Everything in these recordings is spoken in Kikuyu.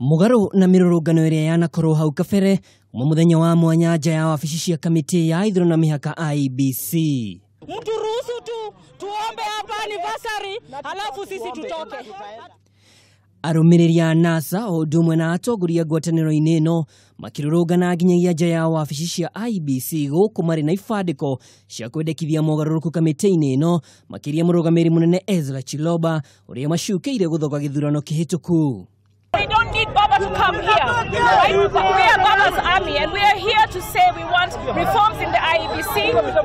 Mũgarũ na mĩrũrũngano ĩrĩa yanakorwo hau kabere uma mũthenya wa mwanya nja ya wabici cia kamĩtĩ ya ithurano na mĩhaka IEBC. Mturuhusu tu tuombe hapa anniversary alafu sisi tutoke. Arũmĩrĩri a NASA o ũndũ ũmwe na atongoria ngwatanĩro-inĩ ĩno makĩrũrũngana nginyagia nja ya wabici cia IEBC gũkũ marĩ na ibandĩko cia kwendekithia mogarũrũku kamĩtĩ-inĩ ĩno, makĩria mũrũgamĩrĩri mũnene Ezra Chiloba ũrĩa macukĩire gũthoga gĩthurano kĩhĩtũku. We don't need Baba to come here. Right? We are Baba's army and we are here to say we want reforms in the IEBC,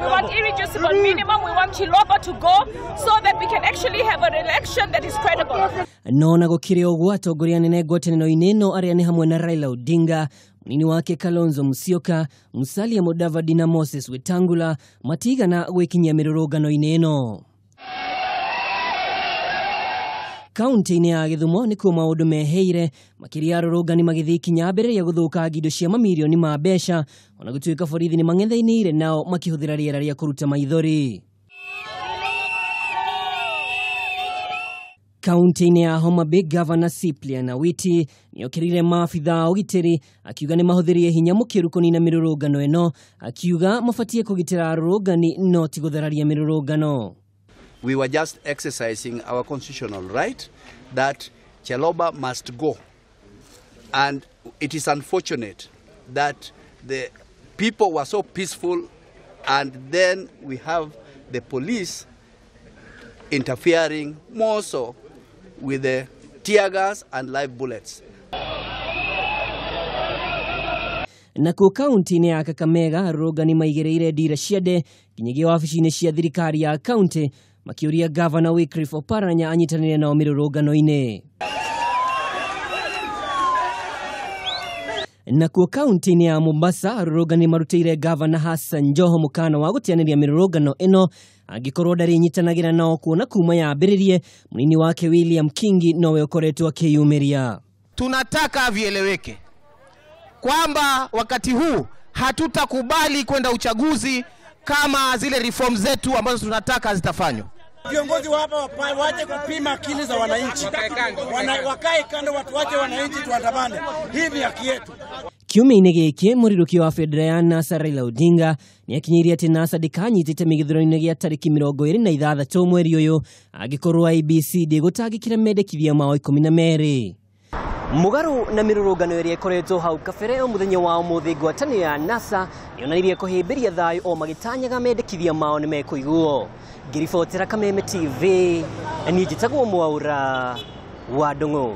we want irreducible minimum, we want Chiloba to go so that we can actually have an election that is credible. No na gũkĩrĩ ũguo atongoria anene ngwatanĩro-inĩ ĩno arĩa nĩ hamwe na Raila Odinga, mũnini wake Kalonzo Musyoka, Musalia Mudavadi na Moses Wetangula matigana gwĩkinyia mĩrũrũngano-inĩ ĩno. Kaunti-inĩ ya Gĩthumo nĩkuo maũndũ meheire, makĩria arũrũngani magĩthiĩ ikinya mbere rĩa gũthũkangia indo cia mamirioni ma mbeca, ona gũtuĩka borithi nĩ mang'ethanĩire nao makĩhũthĩra rĩera rĩa kũruta maithori. Kaunti-inĩ ya Homa Bay, Governor Cyprian Awiti nĩokĩrĩire maabitha a ũgitĩri akiuga nĩ mahũthĩrire hinya mũkĩru kũnina mĩrũrũngano ĩno, akiuga mabatiĩ kũgitĩra arũrũngani no ti gũthararia mĩrũrũngano. We were just exercising our constitutional right that Chiloba must go. And it is unfortunate that the people were so peaceful and then we have the police interfering more so with the tear gas and live bullets. Nakuo kaunti-inĩ ya Kakamega arũrũngani maigĩrĩire ndira ciande nginyagia wabici-inĩ cia thirikari ya kaunti makĩũria Gavana Wycliffe Oparanya anyitanĩre nao mĩrũrũngano-inĩ. Nakuo kaunti-inĩ ya Mombasa arũrũngani marutĩire Gavana Hassan Joho mũkana wa gũteanĩria mĩrũrũngano ĩno angĩkorwo ndarĩnyitanagĩra nao, kuona kuma yambĩrĩrie mũnini wake William Kingi nowe ũkoretwo akĩyumĩria. Tunataka vieleweke kwamba wakati huu hatutakubali kwenda uchaguzi kama zile reform zetu ambazo tunataka zitafanywa. Viongozi wa hapa waache kupima akili za wananchi. Wakae kando, watu wache wananchi tuandamane. Hii ni haki yetu. Kiumia-inĩ gĩkĩ mũrirũki wa bendera ya NASA Raila Odinga nĩakinyĩirie atĩ NASA ndĩkanyitĩte mĩgĩthurano-inĩ gĩa tarĩki 26 mweri ũyũ angĩkorwo IEBC ndĩgũtangĩkĩra mendekithia mao 12. Mũgarũ na mĩrũrũngano ĩrĩa ĩkoretwo hau kabere o mũthenya wa ũmũthĩ, ngwatanĩro ya NASA yonanirie kũhĩmbĩria thayũ o magĩtanyaga mendekithia mao nĩ mekũiguo. Ngĩribotera Kameme TV, niĩ njĩtagwo Mwaura wa Ndung'u.